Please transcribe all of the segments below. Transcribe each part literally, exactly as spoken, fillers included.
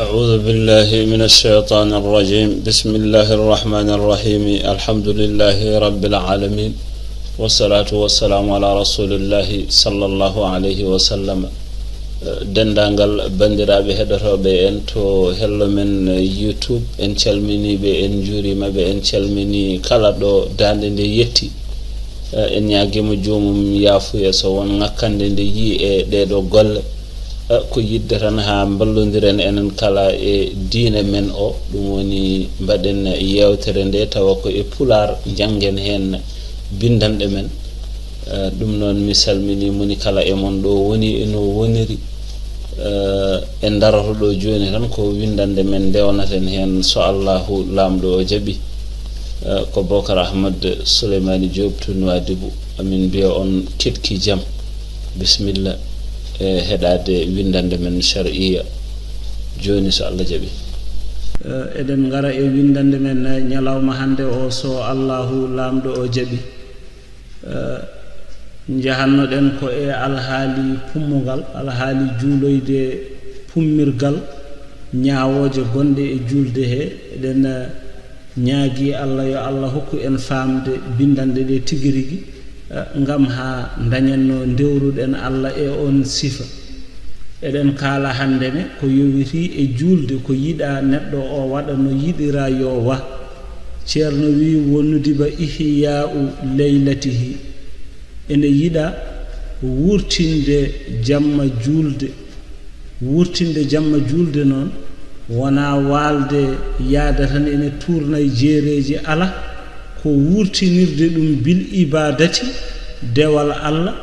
أعوذ بالله من الشيطان الرجيم. بسم الله الرحمن الرحيم. الحمد لله رب العالمين. والصلاة والسلام على رسول الله صلى الله عليه وسلم. Denndaangal banndiraaɓe heɗotooɓe en to hello men YouTube, en calminii ɓe, en njuuriima ɓe, en calminii kala ɗo daande nde yetti. En ñaagiima joomum yaafuya so won ŋakkande nde yii e ɗee ɗoo golle. Ko yiɗde tan haa mballondiren enen kala e diine men o, ɗum woni mbaɗen yeewtere nde tawa ko e pulaar, njanngen heen binndanɗe men. Eh, ɗum noon mi salminii moni kala e mon ɗo woni e no woniri. Eh, en daroto ɗo jooni tan ko winndannde men ndewnaten heen so Allahu Laamɗo o jaɓi. Eh, ko Bokar Ahmad Souleymani Diop to Nouadhibou. Amin mbiya on keɗki jam. Bisimilla e heɗaade winndannde men shar'iyya jooni so Allah jaɓi. Eh, eɗen ngara e winndannde men, eh, ñalawma hannde o so Allahu Laamɗo o jaɓi. Eh, njahannoɗen ko e alhaali pummugal, alhaali juuloyde pummirgal, ñaawooje gonɗe e juulde he. Eɗen, eh, ñaagii Allah yo Allah hokku en faamde binndanɗe ɗe tigi rigi, eh, ngam haa ndañen no ndewruɗen Allah e oon sifa. Eɗen kaala hannde ne ko yowitii e juulde, ko yiɗaa neɗɗo o waɗa no yiɗiraa yo wa. Ceerno wii, wo nudiba ihya'u leylatihi. Ene yiɗaa wuurtinde jamma juulde. Wuurtinde jamma juulde noon, wonaa waalde yaada tan ene tuurnay jeereeji, alaa, ko wuurtinirde ɗum bil ibaadati, dewal Allah,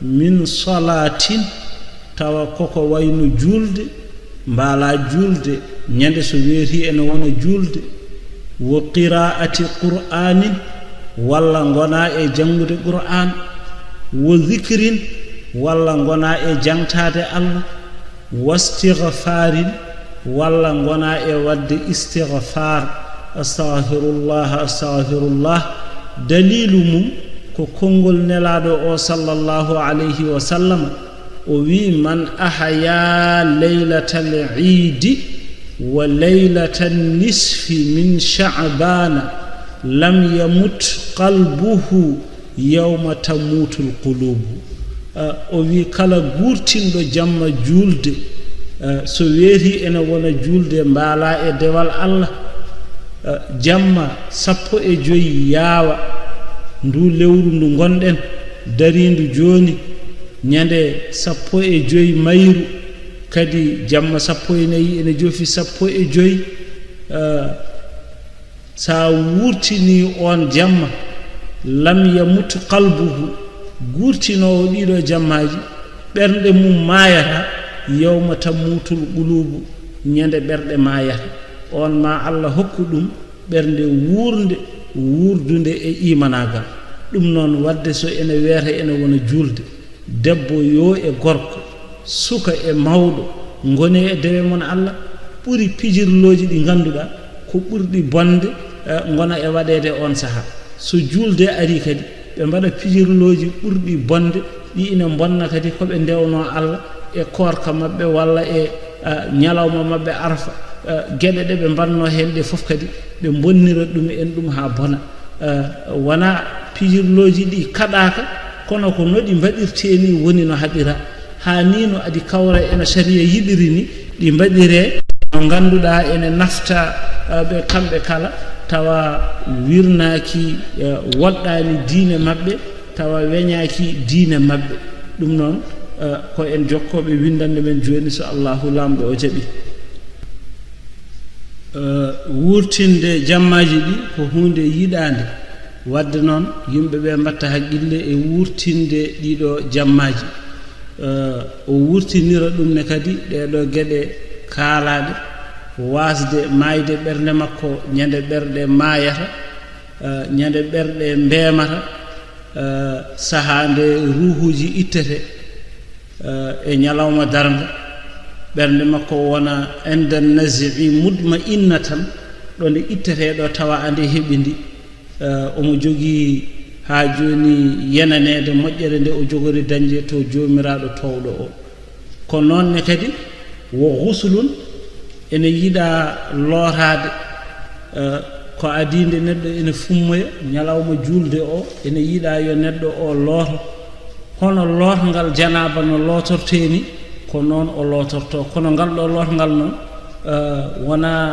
min salaatin, tawa koko wayno juulde, mbaalaa juulde, ñande so weetii ene wona juulde, wo qiraa'ati qur'aanin, walla ngonaa e janngude Qur'aan, wo zikrin, walla ngonaa e jaŋtaade Allah, wo istigfaarin, walla ngonaa e waɗde istigfaar, astagfirullah, astagfirullah. Daliilu mum ko konngol Nelaaɗo o, sallallahu alayhi wa sallam, o wii, man ahyaa laylatal iidi wa laylatan nisfi min sha'baana lam yamut qalbuhu yawma tamuutul quluubu. Eh, o wii, kala guurtinɗo jamma juulde, eh, so weetii ene wona juulde mbaalaa e dewal Allah, eh, jamma sappo e joy yaawa, ndu lewru ndu ngonɗen, dariindu jooni, ñande sappo e joy mayru, kadi jamma sappo e nayi ene jofi sappo e joy, eh, so a wuurtinii oon jamma, lam yamut qalbuhu, guurtinoowo ɗiɗo jammaaji, ɓernde mum maayata, yawma tamuutul quluubu, ñande ɓerɗe maayata. Oon ma Allah hokku ɗum ɓernde wuurnde, wuurdunde e iimanaagal. Ɗum noon, waɗde so ene weeta ene wona juulde, debbo yo e gorko, suka e mawɗo, ngonee e dewe mon Allah, ɓuri pijirlooji ɗi ngannduɗaa ko ɓurɗi bonde, eh, ngona e waɗeede oon sahaa. So juulde arii kadi, ɓe mbaɗa pijirlooji ɓurɗi bonde, ɗi ina mbonna kadi ko ɓe ndewnoo Allah e koorka maɓɓe walla e, eh, ñalawma maɓɓe Arfa, eh, geɗe ɗe ɓe mbaɗnoo heen ɗe fof kadi, ɓe mbonnira ɗum en ɗum haa bona. Eh, wonaa pijirlooji ɗi kaɗaaka, kono ko no ɗi mbaɗirtee ni woni no haɗiraa. Haa ni no adi kawra ena sariya yiɗiri ni, ɗi mbaɗiree no ngannduɗaa ene nafta, eh, ɓe kamɓe kala, tawa wirnaaki, eh, woɗɗaani diine maɓɓe, tawa weñaaki diine maɓɓe. Ɗum noon, eh, ko en jokkooɓe winndannde men jooni, so Allahu Laamɗo o jaɓi. Eh, wuurtinde jammaaji ɗi ko huunde yiɗaande. Waɗde noon, yimɓe ɓe mbaɗta haqqille e wuurtinde ɗiɗo jammaaji. Eh, o wuurtinira ɗum ne kadi ɗeeɗo geɗe kaalaaɗe, waasde maayde ɓernde makko ñande ɓerɗe maayata, eh, ñande ɓerɗe mbeemata, eh, sahaa nde ruuhuuji ittete, eh, e ñalawma darnga, ɓernde makko wona inda nazi'i mutma'innatan, ɗo nde ittetee ɗo tawa ande heɓi ndi. Eh, omo jogii haa jooni yenaneede moƴƴere nde o jogori dañde to Joomiraaɗo toowɗo o. Ko noon ne kadi wo guslun, Ene yiɗaa looraade, eh, ko adii nde neɗɗo ene fummoya, ñalawma juulde o, ene yiɗaa yo neɗɗo o looto. Hono lootngal janaaba no lootortee ni, ko noon o lootortoo. Kono ngal ɗo lootngal noon, eh, wonaa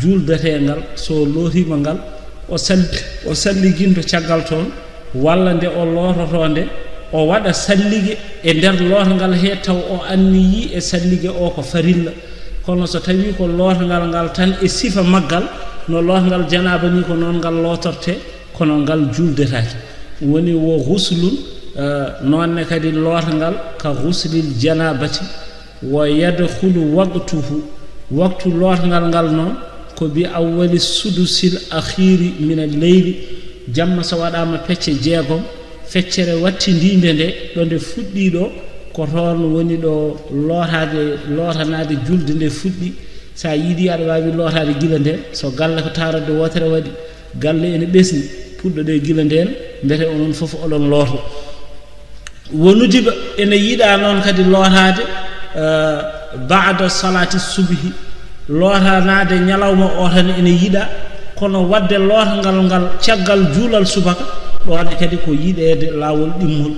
juuldatee ngal. So lootiima ngal, o sal-, o salliginto caggal toon, walla nde o loototoo nde, o waɗa sallige e nder lootngal he, taw o anniyii e sallige o ko farilla. Kono so tawii ko lootngal ngal tan e sifa maggal, no lootngal janaaba ni, ko noon ngal lootortee, kono ngal juuldetaake. Woni wo guslun, eh, noon ne kadi lootngal ka guslil janaabati, wa yadkhulu waqtuhu, waktu lootngal ngal noon, ko bi awwali sudusil akhiri min al-leyli, jamma so waɗaama pecce jeegom, feccere wattindiinde nde, ɗo nde fuɗɗii ɗo, ko toon woni ɗo lootaade, lootanaade julde nde fuɗɗi. So a yiɗii, aɗa waawi lootaade gila ndeen. So galle ko taarorde wootere waɗi, galle ene ɓesni, puɗɗoɗee gila ndeen, mbete onon fof oɗon looto. Wo nudiba, ene yiɗaa noon kadi lootaade, eh, ba'da salaati subhi, lootanaade ñalawma o tan ene yiɗaa, kono waɗde lootngal ngal caggal juulal subaka, ɗoon kadi ko yiɗeede laawol ɗimmol.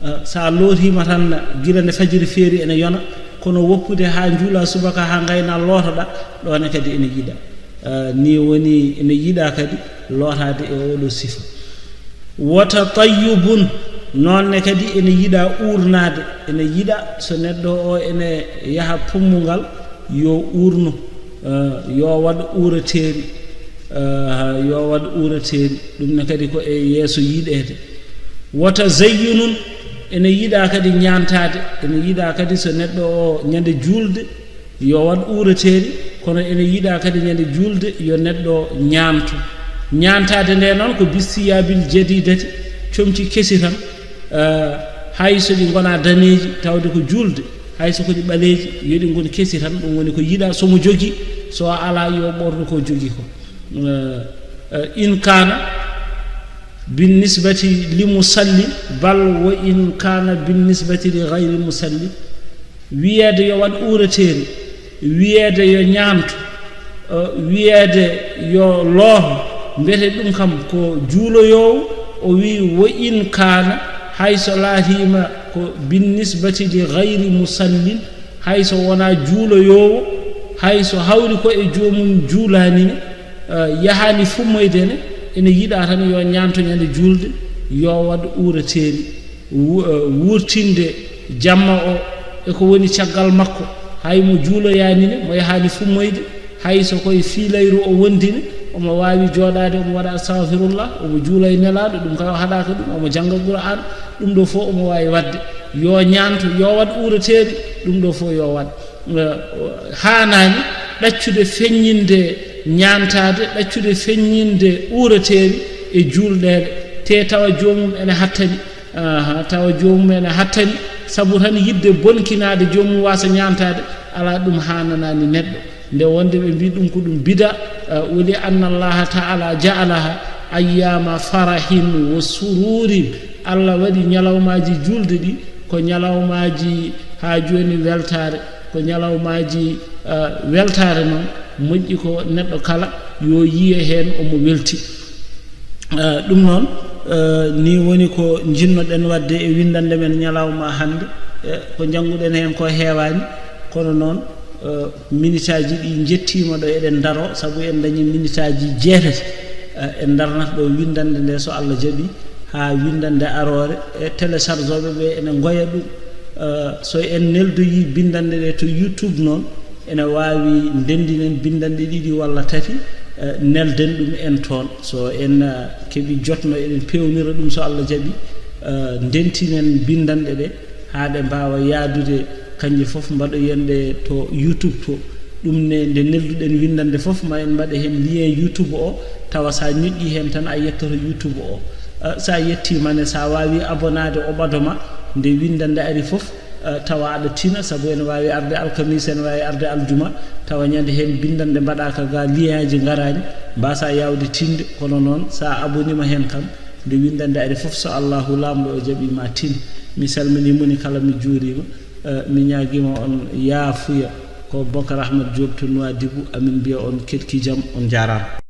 Eh, so a lootiima tan, gila nde fajiri feeri ene yona, kono woppude haa njuula subaka, haa ngayna lootoɗaa, ɗoon kadi ene yiɗaa. Eh, ni woni ene yiɗaa kadi lootaade e oɗo sifa. Wa tatayyubun, noon ne kadi ene yiɗaa uurnaade, ene yiɗaa so neɗɗo o ene yaha pummungal, yo uurno, eh, yo waɗ uureteeri, eh, yo waɗ uureteeri, ɗum ne kadi ko e yeeso yiɗeede. Wa tazayyunun, ene yiɗaa kadi ñaantaade, ene yiɗaa kadi so neɗɗo o ñande juulde, yo waɗ uureteeri, kono ene yiɗaa kadi ñande juulde yo neɗɗo ñaanto. Ñaantaade nde noon ko bisiyabil jadidati, comci kesi tan, eh, hay so ɗi ngonaa daneeji, tawde ko juulde, hay so ko ɗi ɓaleeji, yo ɗi ngon kesi tan, ɗum woni ko yiɗaa. So mo jogii, so alaa, yo ɓorno ko jogii ko. Eh, eh, in kaana bin nisbati li musallin, bal wa in kaana bin nisbati li gayri musallin. Wiyeede yo waɗ uureteeri, wiyeede yo ñaanto, eh, wiyeede yo looto, mbete ɗum kam ko juuloyoowo, o wii, wo in kaana, hay so laatiima ko bin nisbati li gayri musallin, hay so wonaa juuloyoowo, hay so hawri ko e joomum juulaani ne, eh, yahaani fummoyde ne, ene yiɗaa tan yo ñaanto ñande juulde, yo waɗ uureteeri. Wu-, eh, wuurtinde jamma o e ko woni caggal makko, hay mo juuloyaani ne, mo yahaani fummoyde, hay so koye fiilayru o wondi ne, omo waawi jooɗaade, omo waɗa astahfirullah, omo juula e Nelaaɗo, ɗum kay o haɗaaka ɗum, omo jannga Qur'aan, ɗum ɗo fof omo waawi waɗde. Yo ñaanto, yo waɗ uureteeri, ɗum ɗo fof yo waɗ. Eh, haanaani ɗaccude feññinde ñaantaade, ɗaccude feññinde uureteeri e juulɗeele, te tawa joomum ene hattani. Aha, tawa joomum ene hattani, sabu tan yiɗde bonkinaade joomum waasa ñaantaade, alaa, ɗum haananaani neɗɗo. Nde wonde ɓe mbii ɗum ko ɗum bida, eh, woni anna Allaha ta'ala ja'alaha ayyama farahin wa sururin. Allah waɗi ñalawmaaji juulde ɗi ko ñalawmaaji haa jooni weltaare, ko ñalawmaaji, eh, weltaare noon, moƴƴi ko neɗɗo kala yo yiye heen omo welti. Eh, ɗum noon, eh, ni woni ko njiɗnoɗen waɗde e winndannde men ñalawma hannde. Eh, ko njannguɗen heen ko heewaani, kono noon, eh, minitaaji ɗi njettiima ɗo eɗen ndaro, sabu en dañi minitaaji jeetati. Eh, en ndarnata ɗo winndannde nde, so Allah jaɓi, haa winndannde aroore. E téléchargooɓe ɓe ene ngoya ɗum. Eh, so en neldoyi binndannde ɗe to YouTube noon, ene waawi ndenndinen binndanɗe ɗiɗi walla tati, eh, nelden ɗum en toon. So en, eh, keɓi jotno, eɗen peewnira ɗum, so Allah jaɓi, eh, ndentinen binndanɗe ɗe haa ɗe mbaawa yaadude, kannje fof mbaɗoyen ɗe to YouTube to. Ɗum ne, nde nelduɗen winndannde fof, ma en mbaɗe heen lien YouTube o, tawa so a ñoƴƴii heen tan, a yettoto YouTube o. Eh, so a yettiima ne, so a waawii abonaade o ɓado ma, nde winndannde ari fof, eh, tawa aɗa tina, sabu ene waawi arde alkamisa, ene waawi arde aljuma, tawa ñande heen binndanɗe mbaɗaaka ga, lienji ngaraani, mbaasaa yaawde tinde. Kono noon, so a aboniima heen kam, nde winndannde ari fof, so Allahu Laamɗo o jaɓii, ma tin. Mi salminii moni kala, mi juuriima, eh, mi ñaagiima on yaafuya. Ko Bokar Ahmed Diop to Nouadhibou, amin mbiya on keɗki jam, on njaaraama.